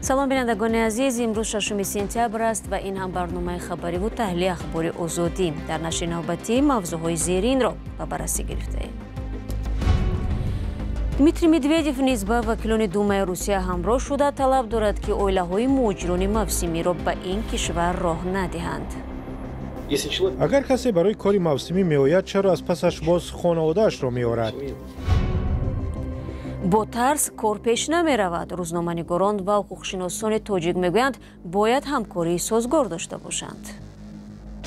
Салом, бинандагони азиз. Имрӯз 6 сентябр аст ва ин ҳам барномаи хабариву таҳлили Ахбори Озодӣ. Дар нашри навбатӣ мавзӯъҳои зеринро ба баррасӣ гирифтаем. Дмитрий Медведев низ ба вакилони Думаи Русия ҳамроҳ шуда, талаб дорад, ки оилаҳои муҳоҷирони мавсимиро ба ин кишвар роҳ надиҳанд. Агар касе барои кори мавсимӣ меояд, чаро аз пасаш боз хонаводаашро меорад? Бо тарс кор пеш намеравад. Рӯзноманигорон ва ҳуқуқшиносони тоҷик мегӯянд, бояд ҳамкории созгор дошта бошанд.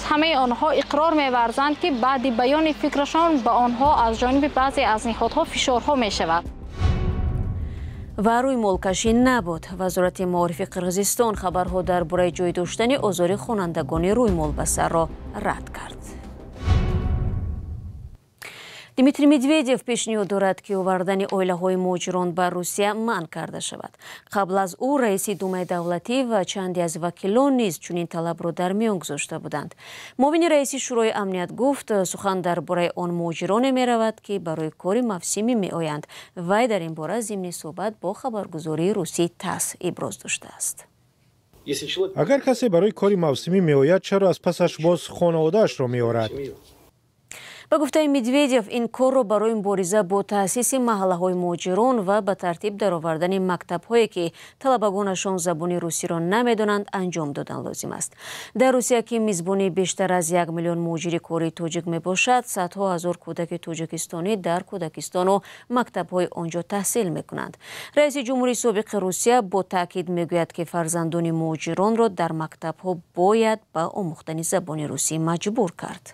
Ҳамаи онҳо иқрор меварзанд, ки баъди баёни фикрашон ба онҳо аз ҷониби баъзе аз ниҳодҳо фишорҳо мешавад. Ва рӯймолкашӣ набуд. Вазорати маорифи Қирғизистон хабарҳо дар бораи ҷой доштани озори хонандагони рӯймол ба сарро рад кард. Дмитрий Медведев пешниҳод дорад, ки овардани оилаҳои муҳоҷирон ба Русия манъ карда шавад. Қабл аз ӯ раиси Думаи давлатӣ ва чанде аз вакилон низ чунин талабро дар миён гузошта буданд. Муовини раиси Шӯрои амният гуфт, сухан дар бораи он муҳоҷироне меравад, ки барои кори мавсимӣ меоянд. Вай дар ин бора зимни суҳбат бо хабаргузории русӣ ТАСС иброз доштааст. Агар касе барои кори мавсимӣ меояд, чаро аз пасаш боз хонаводаашро меорад? Ба гуфтаи Медведев, ин корро барои мубориза бо таъсиси маҳаллаҳои муҳоҷирон ва ба тартиб даровардани мактабҳое, ки талабагонашон забони русиро намедонанд, анҷом додан лозим аст. Дар Русия, ки мизбони бештар аз 1 миллион муҳоҷири кории тоҷик мебошад, садҳо ҳазор кӯдаки тоҷикистонӣ дар кӯдакистону мактабҳои он ҷо таҳсил мекунанд. Раиси ҷумҳури собиқи Русия бо таъкид мегӯяд, ки фарзандони муҳоҷиронро дар мактабҳо бояд ба омӯхтани забони русӣ маҷбур кард.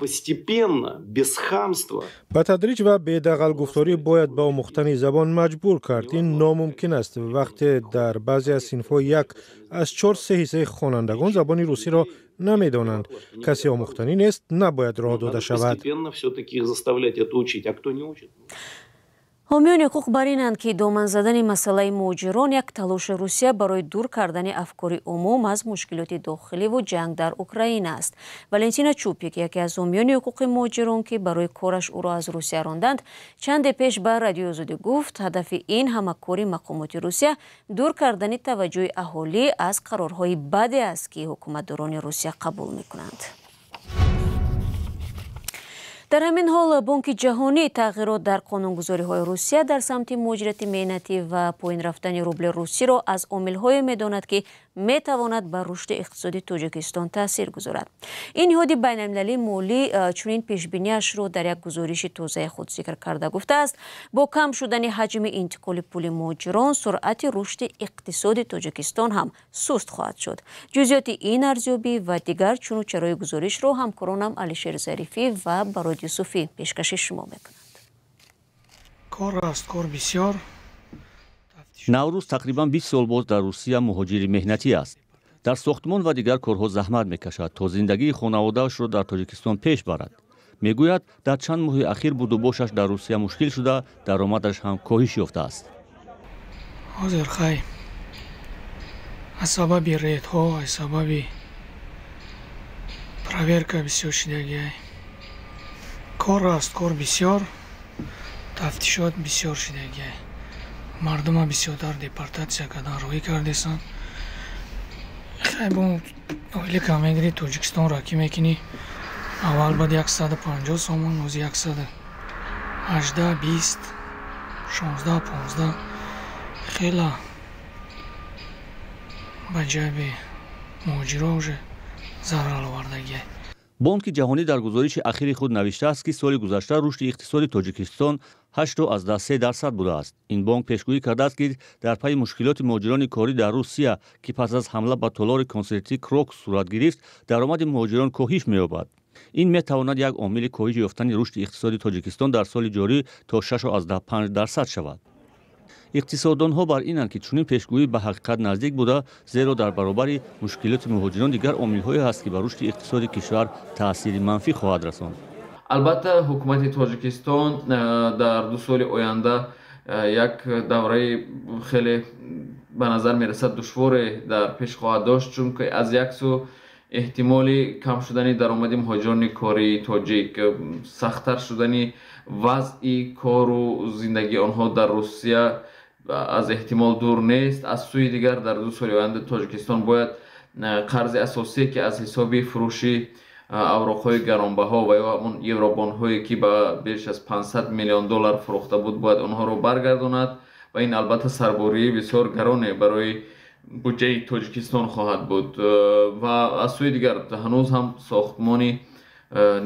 Постепенно, без хамства. Ба тадриҷ ва бедағалгуфторӣ бояд ба омӯхтани забон маҷбур кард. Ин номумкин аст, вақте дар баъзе аз синфҳо як аз чор се ҳиссаи хонандагон забони русиро намедонанд. Касе омӯхтанӣ нест, набояд роҳ дода шавад. Постепенно все-таки их заставлять это учить. А кто не учит? Ҳомиёни ҳуқуқ бар инанд, ки доман задани масъалаи муҳоҷирон як талоши Русия барои дур кардани афкори умум аз мушкилоти дохиливу ҷанг дар Украина аст. Валентина Чупик, яке аз ҳомиёни ҳуқуқи муҳоҷирон, ки барои кораш ӯро аз Русия ронданд, чанде пеш ба Радиои Озодӣ гуфт, ҳадафи ин ҳама кори мақомоти Русия дур кардани таваҷҷӯҳи аҳолӣ аз қарорҳои баде аст, ки ҳукуматдорони Русия қабул мекунанд. Дар ҳамин ҳол, Бонки Ҷаҳонӣ тағйирот дар қонунгузориҳои Русия дар самти муҳоҷирати меҳнатӣ ва поин рафтани рубли русиро аз омилҳое медонад, ки метавонад ба рушди иқтисоди Тоҷикистон таъсир гузорад. Ин ниҳоди байналмилалии молӣ чунин пешбиниашро дар як гузориши тозаи худ зикр карда, гуфтааст, бо кам шудани ҳаҷми интиқоли пули муҳоҷирон суръати рушди иқтисоди Тоҷикистон ҳам суст хоҳад шуд. Ҷузъиёти ин арзёбӣ ва дигар чуну чарои гузоришро ҳамкоронам Алишер Зарифӣ ва Барод Юсуфӣ пешкаши шумо мекунанд. Кор аст, кор бисёр. Наврӯз тақрибан 20 сол боз дар Русия муҳоҷири меҳнатӣ аст. Дар сохтмон ва дигар корҳо заҳмат мекашад, то зиндагии хонаводаашро дар Тоҷикистон пеш барад. Мегӯяд, дар чанд моҳи ахир будубошаш дар Русия мушкил шуда, даромадаш ҳам коҳиш ёфтааст. Ҳозир хай, аз сабаби рейдҳо, аз сабаби проверка бисёр шидагиай. Кор аст, кор бисёр, тафтишот бисёр шидагиай. Мардума бисёртар депортатсия кардан, роҳӣ кардесанд. Хай, бо ойлика мегирӣ, Тоҷикистон ракӣ мекунӣ, аввал бад 150 сомон, ҳозир 118, 20, 16, 15. Хела ба ҷайби муҳоҷиро уже зарар овардагиай. Бонки Ҷаҳонӣ дар гузориши ахири худ навиштааст, ки соли гузашта рушди иқтисоди Тоҷикистон 8,3% будааст. Ин бонк пешгӯӣ кардааст, ки дар пайи мушкилоти муҳоҷирони корӣ дар Русия, ки пас аз ҳамла ба толори консертии Крокус сурат гирифт, даромади муҳоҷирон коҳиш меёбад. Ин метавонад як омили коҳиш ёфтани рушди иқтисоди Тоҷикистон дар соли ҷорӣ то 6,5% шавад. Иқтисоддонҳо бар инанд, ки чунин пешгӯӣ ба ҳақиқат наздик буда, зеро дар баробари мушкилоти муҳоҷирон дигар омилҳое ҳаст, ки ба рушди иқтисоди кишвар таъсири манфӣ хоҳад расонд. Албатта, ҳукумати Тоҷикистон дар 2 соли оянда як давраи хеле, ба назар мерасад, душворе дар пеш хоҳад дошт, чунки аз як сӯ эҳтимоли кам шудани даромади муҳоҷирони кории тоҷик, сахттар шудани вазъи кору зиндагии онҳо дар Русия. Аз эҳтимол дур нест. Аз сӯи дигар, дар 2 соли оянда Тоҷикистон бояд қарзи асосие, ки аз ҳисоби фурӯши авроқҳои гаронбаҳо ва ё ҳамон евробондҳое, ки ба беш аз 500 миллион доллар фурӯхта буд, бояд онҳоро баргардонад ва ин албатта сарбории бисёр гароне барои буҷаи Тоҷикистон хоҳад буд. Ва аз сӯи дигар, ҳанӯз ҳам сохтмони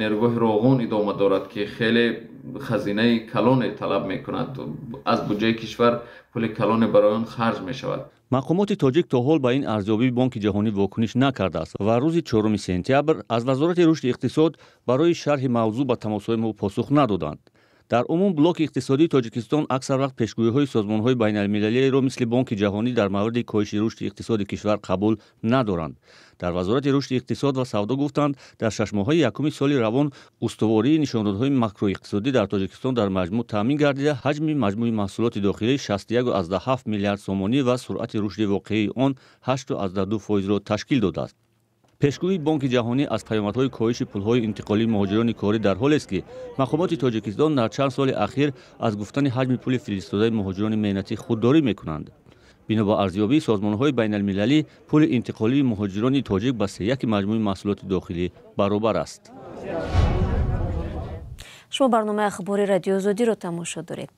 нерӯгоҳи Роғун идома дорад, ки хеле хазинаи калоне талаб мекунад, аз буҷаи кишвар пули калоне барои он харҷ мешавад. Мақомоти тоҷик то ҳол ба ин арзёбии Бонки Ҷаҳонӣ вокуниш накардааст ва рӯзи 4 сентябр аз Вазорати рушди иқтисод барои шарҳи мавзӯъ ба тамосҳои мо посух надоданд. Дар умум, блоки иқтисодии Тоҷикистон аксар вақт пешгӯиҳои созмонҳои байналмилалиро, мисли Бонки Ҷаҳонӣ, дар мавриди коҳиши рушди иқтисоди кишвар қабул надоранд. Дар Вазорати рушди иқтисод ва савдо гуфтанд, дар 6 моҳаи якуми соли равон устувории нишондодҳои макроиқтисодӣ дар Тоҷикистон дар маҷмӯъ таъмин гардида, ҳаҷми маҷмӯи маҳсулоти дохилӣ 61,7 миллиард сомонӣ ва суръати рушди воқеии он 8,2 фоизро ташкил додааст. Пешгӯии Бонки Ҷаҳонӣ аз паёмадҳои коҳиши пулҳои интиқолии муҳоҷирони корӣ дар ҳолест, ки мақомоти Тоҷикистон дар чанд соли ахир аз гуфтани ҳаҷми пули фиристодаи муҳоҷирони меҳнатӣ худдорӣ мекунанд. Бино ба арзёбии созмонҳои байналмилалӣ, пули интиқолии муҳоҷирони тоҷик ба сеяки маҷмӯи маҳсулоти дохилӣ баробар аст. Шумо барномаи ахбори Радиои Озодиро тамошо доред.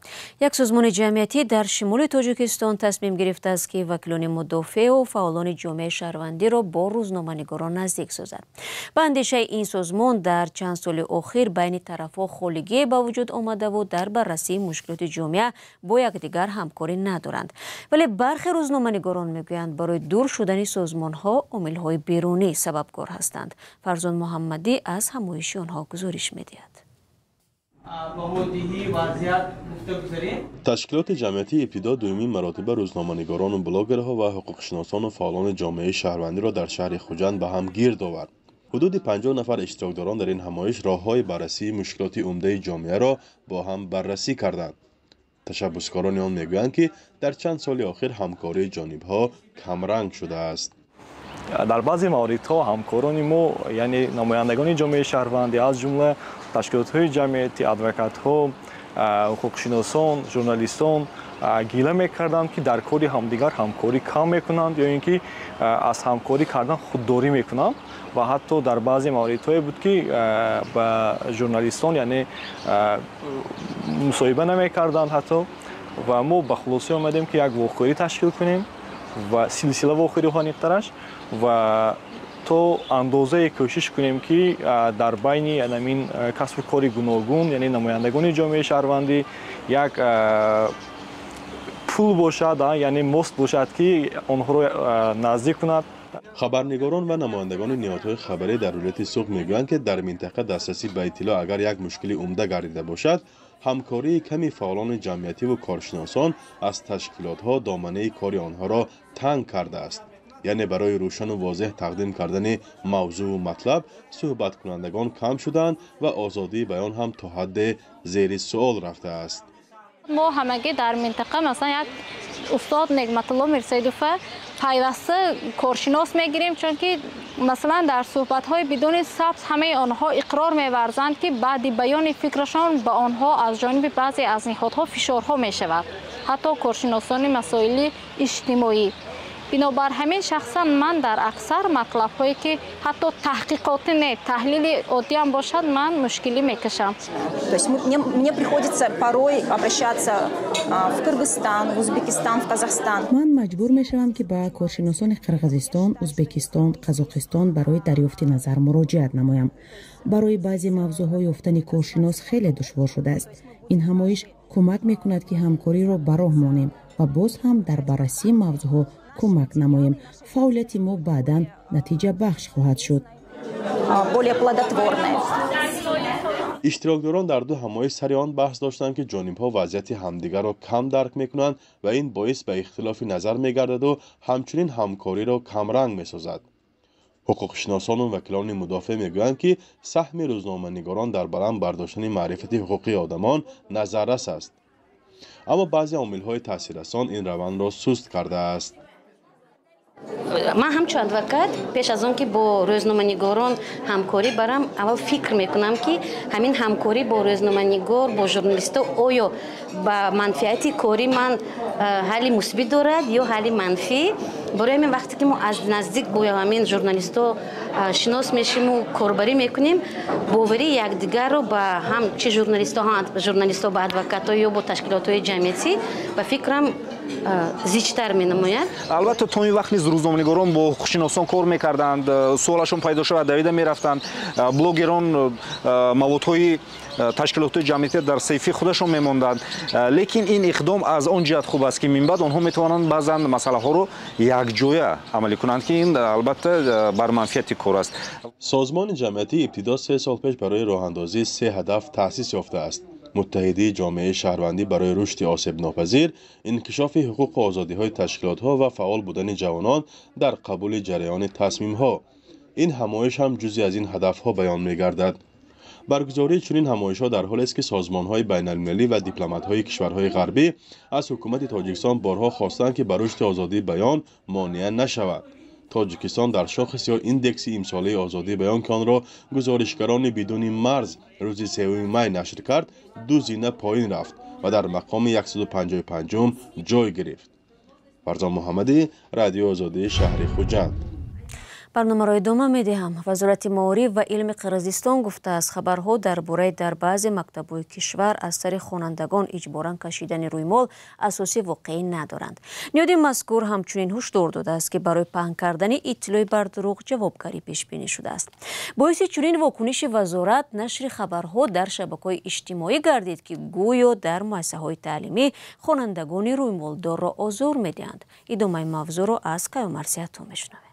Як созмони ҷамъиятӣ дар шимоли Тоҷикистон тасмим гирифтааст, ки вакилони мудофеъу фаъолони ҷомеаи шаҳрвандиро бо рӯзноманигорон наздик созад. Ба андешаи ин созмон, дар чанд соли охир байни тарафҳо холигие ба вуҷуд омадаву дар баррасии мушкилоти ҷомеа бо якдигар ҳамкорӣ надоранд. Вале бархе рӯзноманигорон мегӯянд, барои дур шудани созмонҳо омилҳои берунӣ сабабгор ҳастанд. Фарзон Муҳаммадӣ аз ҳамоиши онҳо гузориш медиҳад. Ташкилоти ҷамъиятӣ «Ибтидо» дуюмин маротиба рӯзноманигорону блогерҳо ва ҳуқуқшиносону фаъолони ҷомеаи шаҳрвандиро дар шаҳри Хуҷанд ба ҳам гирд овард. Ҳудуди 50 нафар иштирокдорон дар ин ҳамоиш роҳҳои баррасии мушкилоти умдаи ҷомеаро бо ҳам баррасӣ карданд. Ташаббускорони он мегӯянд, ки дар чанд соли охир ҳамкории ҷонибҳо камранг шудааст. Дар баъзе мавридҳо ҳамкорони мо, яъне намояндагони ҷомеаи шаҳрвандӣ, аз ҷумла ташкилотҳои ҷамъиятӣ, адвокатҳо, ҳуқуқшиносон, журналистон, гила мекарданд, ки дар кори ҳамдигар ҳамкорӣ кам мекунанд ё ин ки аз ҳамкорӣ кардан худдорӣ мекунанд. Ва ҳатто дар баъзе мавридҳое буд, ки ба журналистон, яъне, мусоҳиба намекарданд ҳатто. Ва мо ба хулосӣ омадем, ки як вохӯрӣ ташкил кунем ва силсила вохӯриҳо аниқтараш, ва то андозае кӯшиш кунем, ки дар байни ҳамин касбу кори гуногун, яъне намояндагони ҷомеаи шаҳрвандӣ, як пул бошад, яъне мост бошад, ки онҳоро наздик кунад. Хабарнигорон ва намояндагони ниҳодҳои хабарӣ дар вилояти Суғд мегӯянд, ки дар минтақа дастрасӣ ба иттилоъ агар як мушкили умда гардида бошад, ҳамкории ками фаъолони ҷамъиятиву коршиносон аз ташкилотҳо доманаи кори онҳоро танг кардааст. Яъне барои рӯшану возеҳ тақдим кардани мавзӯу матлаб суҳбаткунандагон кам шудаанд ва озодии баён ҳам то ҳадде зери суол рафтааст. Мо ҳамагӣ дар минтақа, масалан, як устод Негматулло Мирсаидова пайваста коршинос мегирем, чунки, масалан, дар суҳбатҳои бидуни сабт ҳамаи онҳо иқрор меварзанд, ки баъди баёни фикрашон ба онҳо аз ҷониби баъзе аз ниҳодҳо фишорҳо мешавад, ҳатто коршиносони масоили иҷтимоӣ. Бинобар ҳамин, шахсан ман дар аксар матлабҳое, ки ҳатто таҳқиқотӣ не, таҳлили оддиам бошад, ман мушкилӣ мекашам. То есть мне приходится порой обращаться в Кыргызстан, в Узбекистан, в Казахстан. Ман маҷбур мешавам, ки ба коршиносони Қирғизистон, Узбекистон, Қазоқистон барои дарёфти назар муроҷиат намоям. Барои баъзе мавзӯъҳо ёфтани коршинос хеле душвор шудааст. Ин ҳамоиш кӯмак мекунад, ки ҳамкориро ба роҳ монем ва боз ҳам дар баррасии мавзӯъҳо кӯмак намоем. Фаъолияти мо баъдан натиҷабахш хоҳад шуд. Более плодотворное. Иштирокдорон дар ду ҳамоиш сари он баҳс доштанд, ки ҷонибҳо вазъияти ҳамдигарро кам дарк мекунанд ва ин боис ба ихтилофи назар мегардаду ҳамчунин ҳамкориро камранг месозад. Ҳуқуқшиносону вакилони мудофеъ мегӯянд, ки саҳми рӯзноманигорон дар баланд бардоштани маърифати ҳуқуқии одамон назаррас аст, аммо баъзе омилҳои таъсиррасон ин равандро суст кардааст. Ман ҳамчун адвокат пеш аз он ки бо рӯзноманигорон ҳамкорӣ барам, аввал фикр мекунам, ки ҳамин ҳамкорӣ бо рӯзноманигор, бо журналистҳо оё ба манфиати кори ман ҳалли мусбӣ дорад ё ҳалли манфӣ. Барои ҳамин вақте ки мо аз наздик бо ҳамин журналистҳо шинос мешиму корбарӣ мекунем, боварии якдигарро ба ҳам чи журналистҳо, журналистҳо ба адвокатҳо ё бо ташкилотҳои ҷамъиятӣ, ба фикрам, зичтар менамояд. Албатта, то ин вақт низ рӯзноманигорон бо ҳуқуқшиносон кор мекарданд, суолашон пайдо шавад, давида мерафтанд. Блогерон маводҳои ташкилотҳои ҷамъиятӣ дар саҳифаи худашон мемонданд, лекин ин иқдом аз он ҷиҳат хуб аст, ки минбаъд онҳо метавонанд баъзан масъалаҳоро якҷоя амалӣ кунанд, ки ин албатта бар манфиати кор аст. Созмони ҷамъиятӣ ибтидо 3 сол пеш барои роҳандозии се ҳадаф таъсис ёфтааст: муттаҳидии ҷомеаи шаҳрвандӣ барои рушди осебнопазир, инкишофи ҳуқуқу озодиҳои ташкилотҳо ва фаъол будани ҷавонон дар қабули ҷараёни тасмимҳо. Ин ҳамоиш ҳам ҷузъе аз ин ҳадафҳо баён мегардад. Баргузории чунин ҳамоишҳо дар ҳолест, ки созмонҳои байналмилалӣ ва дипломатҳои кишварҳои ғарбӣ аз ҳукумати Тоҷикистон борҳо хостанд, ки ба рушди озодии баён монеа нашавад. Тоҷикистон дар шохис ё индекси имсолаи озодии баён, ки онро Гузоришгарони бидуни марз рӯзи 3 май нашр кард, ду зина поин рафт ва дар мақоми 155-ум ҷой гирифт. Фарзон Муҳаммадӣ, Радиои Озодӣ, шаҳри Хуҷанд. Барномаро идома медиҳам. Вазорати маориф ва илми Қирғизистон гуфтааст, хабарҳо дар бораи дар баъзе мактабҳои кишвар аз сари хонандагон иҷборан кашидани рӯймол асоси воқеӣ надоранд. Ниҳоди мазкур ҳамчунин ҳушдор додааст, ки барои паҳн кардани иттилои бардурӯғ ҷавобгарӣ пешбинӣ шудааст. Боиси чунин вокуниши вазорат нашри хабарҳо дар шабакаҳои иҷтимоӣ гардид, ки гӯё дар муассисаҳои таълимӣ хонандагони рӯймолдорро озор медиҳанд. Идомаи мавзӯъро аз Каюмарсияту мешунавем.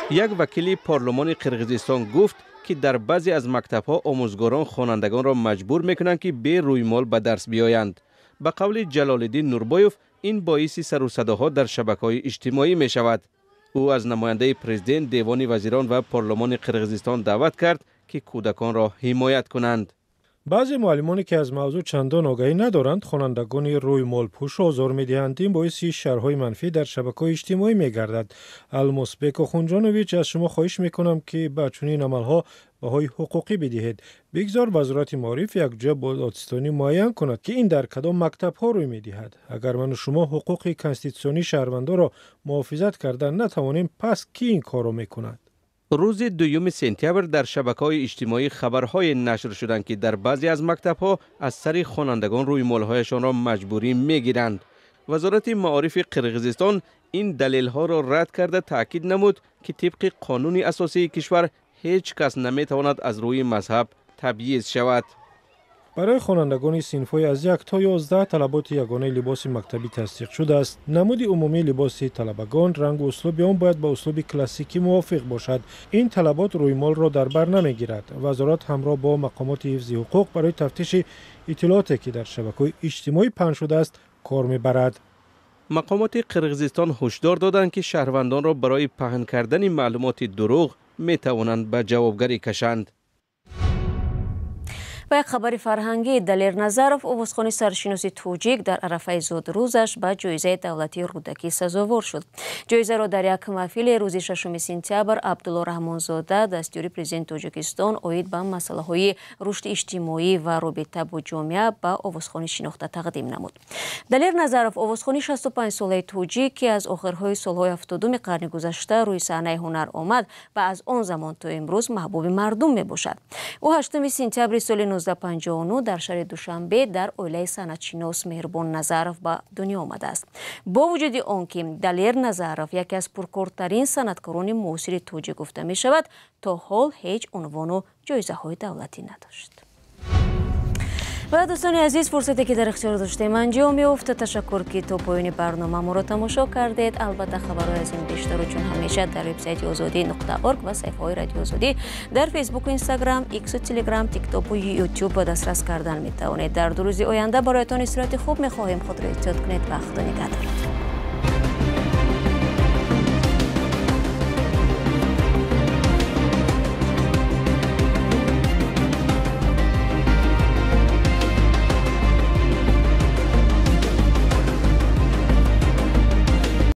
Як вакили парлумони Қирғизистон гуфт, ки дар баъзе аз мактабҳо омӯзгорон хонандагонро маҷбур мекунанд, ки бе рӯймол ба дарс биёянд. Ба қавли Ҷалолиддин Нурбоев, ин боиси сару садоҳо дар шабакаҳои иҷтимоӣ мешавад. Ӯ аз намояндаи президент, девони вазирон ва парлумони Қирғизистон даъват кард, ки кӯдаконро ҳимоят кунанд. Баъзе муаллимоне, ки аз мавзӯъ чандон огаҳӣ надоранд, хонандагони рӯймолпӯшро озор медиҳанд. Ин боиси шарҳҳои манфӣ дар шабакаҳои иҷтимоӣ мегардад. Алмосбек Охунҷонович, аз шумо хоҳиш мекунам, ки ба чунин амалҳо баҳои ҳуқуқӣ бидиҳед. Бигзор Вазорати маориф якҷоя бо додситонӣ муайян кунад, ки ин дар кадом мактабҳо рӯй медиҳад. Агар ману шумо ҳуқуқи конститутсионии шаҳрвандонро муҳофизат карда натавонем, пас кӣ ин корро мекунад? Рӯзи 2 сентябр дар шабакаҳои иҷтимоӣ хабарҳое нашр шуданд, ки дар баъзе аз мактабҳо аз сари хонандагон рӯймолҳояшонро маҷбурӣ мегиранд. Вазорати маорифи Қирғизистон ин далелҳоро рад карда, таъкид намуд, ки тибқи қонуни асосии кишвар ҳеҷ кас наметавонад аз рӯи мазҳаб табъиз шавад. Барои хонандагони синфҳои аз 1 то 11 талаботи ягонаи либоси мактабӣ тасдиқ шудааст. Намуди умумии либоси талабагон, рангу услуби он бояд ба услуби классикӣ мувофиқ бошад. Ин талабот рӯймолро дар бар намегирад. Вазорат ҳамроҳ бо мақомоти ҳифзи ҳуқуқ барои тафтиши иттилооте, ки дар шабакаҳои иҷтимоӣ паҳн шудааст, кор мебарад. Мақомоти Қирғизистон ҳушдор доданд, ки шаҳрвандонро барои паҳн кардани маълумоти дурӯғ метавонанд ба ҷавобгарӣ кашанд. Ва як хабари фарҳангӣ. Далер Назаров, овозхони саршиноси тоҷик, дар арафаи зодрӯзаш ба ҷоизаи давлатии Рӯдакӣ сазовор шуд. Ҷоизаро дар як маҳфили рӯзи 6 сентябр Абдулло Раҳмонзода, дастёри президенти Тоҷикистон оид ба масъалаҳои рушди иҷтимоӣ ва робита бо ҷомеа, ба овозхони шинохта тақдим намуд. Далер Назаров, овозхони 65-солаи тоҷик, ки аз охирҳои солҳои 70-уми қарни гузашта рӯи саҳнаи ҳунар омад ва аз он замон то имрӯз маҳбуби мардум мебошад. Ӯ 8 сентябри соли 1959 дар шаҳри Душанбе дар оилаи санъатшинос Меҳрубон Назаров ба дунё омадааст. Бо вуҷуди он ки Далер Назаров яке аз пуркортарин санъаткорони муосири тоҷик гуфта мешавад, то ҳол ҳеҷ унвону ҷоизаҳои давлатӣ надошт. Ва, дӯстони азиз, фурсате, ки дар ихтиёр доштем, анҷом ёфт. Ташаккур, ки то поёни барнома моро тамошо кардед. Албатта, хабарҳои аз ин бештару, чун ҳамеша, дар вебсайти озодӣ.org ва саҳифаҳои Радиои Озодӣ дар Фейсбуку, Инстаграм, Иксу, Телеграм, Тиктоку, Ютуб ба дастрас кардан метавонед. Дар 2 рӯзи оянда бароятон истироҳати хуб мехоҳем. Худро эҳтиёт кунед ва Худо нигаҳдорад.